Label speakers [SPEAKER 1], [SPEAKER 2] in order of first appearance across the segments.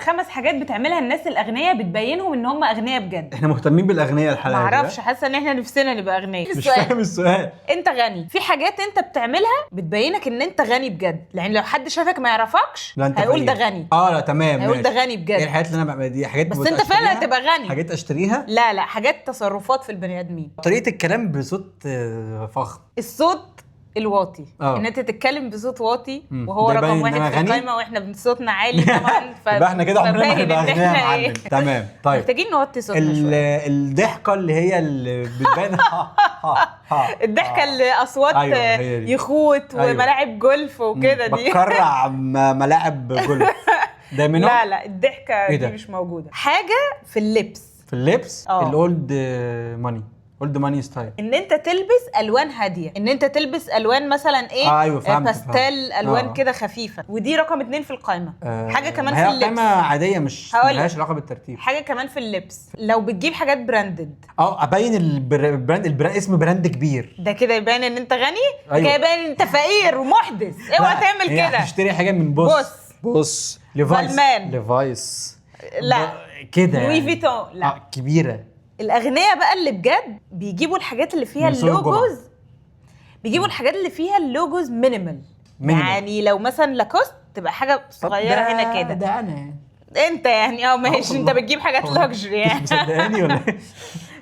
[SPEAKER 1] خمس حاجات بتعملها الناس الاغنياء بتبينهم ان هم اغنياء بجد.
[SPEAKER 2] احنا مهتمين بالاغنياء الحلقة دي.
[SPEAKER 1] معرفش، حاسه ان احنا نفسنا نبقى اغنياء.
[SPEAKER 2] مش
[SPEAKER 1] السؤال،
[SPEAKER 2] فاهم السؤال.
[SPEAKER 1] انت غني، في حاجات انت بتعملها بتبينك ان انت غني بجد، لان لو حد شافك ما يعرفكش
[SPEAKER 2] لا انت
[SPEAKER 1] هيقول ده
[SPEAKER 2] فقير.
[SPEAKER 1] غني.
[SPEAKER 2] اه لا تمام.
[SPEAKER 1] هيقول ده
[SPEAKER 2] ماشي.
[SPEAKER 1] غني بجد.
[SPEAKER 2] ايه الحاجات اللي انا بعملها دي؟ حاجات
[SPEAKER 1] بس انت فعلا
[SPEAKER 2] أشتريها؟
[SPEAKER 1] هتبقى غني.
[SPEAKER 2] حاجات اشتريها؟
[SPEAKER 1] لا لا، حاجات تصرفات في البني ادمين.
[SPEAKER 2] طريقه الكلام بصوت فخم.
[SPEAKER 1] الصوت الواطي. ان انت تتكلم بصوت واطي. وهو
[SPEAKER 2] ده يبين
[SPEAKER 1] رقم
[SPEAKER 2] إن
[SPEAKER 1] واحد
[SPEAKER 2] أنا
[SPEAKER 1] في
[SPEAKER 2] غني؟
[SPEAKER 1] القايمه، واحنا صوتنا عالي طبعا.
[SPEAKER 2] يبقى احنا كده عمرنا ما
[SPEAKER 1] فباين
[SPEAKER 2] هنبقى
[SPEAKER 1] إن
[SPEAKER 2] اغنياء يا
[SPEAKER 1] إحنا
[SPEAKER 2] معلم.
[SPEAKER 1] إيه؟
[SPEAKER 2] تمام، طيب.
[SPEAKER 1] محتاجين نوطي صوتنا شويه.
[SPEAKER 2] الضحكة اللي هي اللي بتبان ها ها ها.
[SPEAKER 1] الضحكة اللي اصوات
[SPEAKER 2] أيوة، هي دي.
[SPEAKER 1] يخوت وملاعب جولف وكده دي.
[SPEAKER 2] بكرع ملاعب جولف ده منهم.
[SPEAKER 1] لا لا، الضحكة
[SPEAKER 2] إيه
[SPEAKER 1] دي
[SPEAKER 2] ده؟
[SPEAKER 1] مش موجوده. حاجة في اللبس.
[SPEAKER 2] في اللبس؟
[SPEAKER 1] آه.
[SPEAKER 2] ال old money، old money style.
[SPEAKER 1] ان انت تلبس الوان هاديه، ان انت تلبس الوان مثلا ايه؟
[SPEAKER 2] آه، أيوة، فهمت،
[SPEAKER 1] باستيل.
[SPEAKER 2] فهمت.
[SPEAKER 1] الوان كده خفيفه، ودي رقم اتنين في القائمه. حاجة كمان
[SPEAKER 2] هي
[SPEAKER 1] في اللبس.
[SPEAKER 2] قائمة عاديه، مش
[SPEAKER 1] هقولك.
[SPEAKER 2] ملهاش علاقة بالترتيب.
[SPEAKER 1] حاجة كمان في اللبس، لو بتجيب حاجات branded.
[SPEAKER 2] اه، ابين ال brand، اسم brand كبير.
[SPEAKER 1] ده كده يبان ان انت غني؟ ده
[SPEAKER 2] أيوة.
[SPEAKER 1] كده يبان ان انت فقير ومحدث، اوعى
[SPEAKER 2] لا،
[SPEAKER 1] تعمل
[SPEAKER 2] هي
[SPEAKER 1] كده.
[SPEAKER 2] هتشتري حاجة من بص
[SPEAKER 1] بص.
[SPEAKER 2] بص ليفايس.
[SPEAKER 1] بالمان.
[SPEAKER 2] ليفايس.
[SPEAKER 1] لا.
[SPEAKER 2] كده
[SPEAKER 1] لوي
[SPEAKER 2] يعني.
[SPEAKER 1] فيتون، لا.
[SPEAKER 2] آه كبيره.
[SPEAKER 1] الاغنياء بقى اللي بجد بيجيبوا الحاجات اللي فيها
[SPEAKER 2] من سوق الجمعة.
[SPEAKER 1] ال logos، بيجيبوا الحاجات اللي فيها ال logos minimal.
[SPEAKER 2] minimal.
[SPEAKER 1] يعني لو مثلا لاكوست تبقى حاجة صغيرة هنا كده.
[SPEAKER 2] ده انا يعني.
[SPEAKER 1] انت يعني اه ماشي، انت
[SPEAKER 2] والله.
[SPEAKER 1] بتجيب حاجات luxury يعني.
[SPEAKER 2] مش مصدقاني ولا ايه؟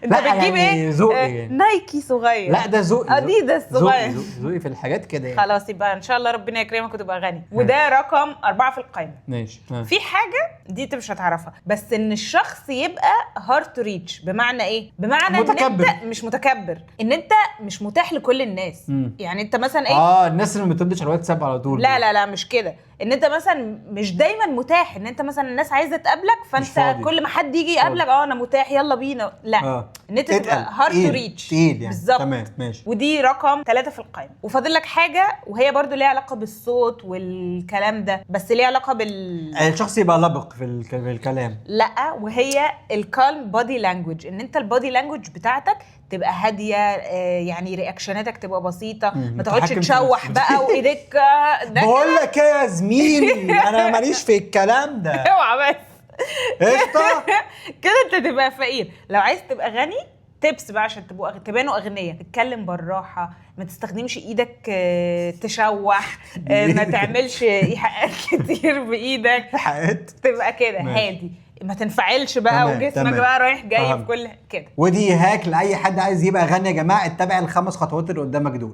[SPEAKER 1] انت
[SPEAKER 2] لا،
[SPEAKER 1] بتجيب
[SPEAKER 2] يعني
[SPEAKER 1] ايه؟
[SPEAKER 2] ذوقي يعني.
[SPEAKER 1] نايكي صغير.
[SPEAKER 2] لا ده ذوقي.
[SPEAKER 1] اديداس صغير.
[SPEAKER 2] ذوقي في الحاجات كده يعني.
[SPEAKER 1] خلاص، يبقى ان شاء الله ربنا يكرمك وتبقى غني، وده رقم 4 في القائمة.
[SPEAKER 2] ماشي.
[SPEAKER 1] في حاجة دي انت مش هتعرفها، بس ان الشخص يبقى hard to reach. بمعنى ايه؟ بمعنى
[SPEAKER 2] متكبر.
[SPEAKER 1] ان انت مش متكبر، ان انت مش متاح لكل الناس. يعني انت مثلا ايه؟
[SPEAKER 2] اه، الناس اللي ما بتردش على الواتساب على طول.
[SPEAKER 1] لا لا لا، مش كده، ان انت مثلا مش دايما متاح، ان انت مثلا الناس عايزه تقابلك فانت
[SPEAKER 2] فاضي.
[SPEAKER 1] كل ما حد يجي يقابلك اه انا متاح يلا بينا، لا. ان انت تبقى
[SPEAKER 2] اتقل.
[SPEAKER 1] hard to
[SPEAKER 2] تقيل.
[SPEAKER 1] reach.
[SPEAKER 2] تقيل يعني.
[SPEAKER 1] بالظبط.
[SPEAKER 2] تمام ماشي.
[SPEAKER 1] ودي رقم 3 في القائمة. وفاضل لك حاجة، وهي برضو ليها علاقة بالصوت والكلام ده، بس ليها علاقة بال
[SPEAKER 2] الشخص يبقى لبق في الكلام.
[SPEAKER 1] لا، وهي ال calm body language، ان انت ال body language بتاعتك تبقى هاديه، يعني reaction اتك تبقى بسيطه. ما تقعدش
[SPEAKER 2] متحكم في
[SPEAKER 1] تشوح
[SPEAKER 2] نفسك.
[SPEAKER 1] بقى وايديك ده.
[SPEAKER 2] بقول لك ايه يا زميلي، انا ماليش في الكلام ده.
[SPEAKER 1] اوعى بس.
[SPEAKER 2] قشطه.
[SPEAKER 1] كده انت تبقى فقير. لو عايز تبقى غني، tips بقى عشان تبقوا تبانوا اغنياء: تتكلم بالراحه، ما تستخدمش ايدك تشوح، ما تعملش ايحاءات كتير بايدك.
[SPEAKER 2] حققت.
[SPEAKER 1] تبقى كده
[SPEAKER 2] ماشي.
[SPEAKER 1] هادي، ما تنفعلش بقى وجسمك بقى رايح جاي في
[SPEAKER 2] فهمت.
[SPEAKER 1] كل كده.
[SPEAKER 2] ودي hack لاي حد عايز يبقى غني يا جماعه، اتبع الخمس خطوات اللي قدامك دول.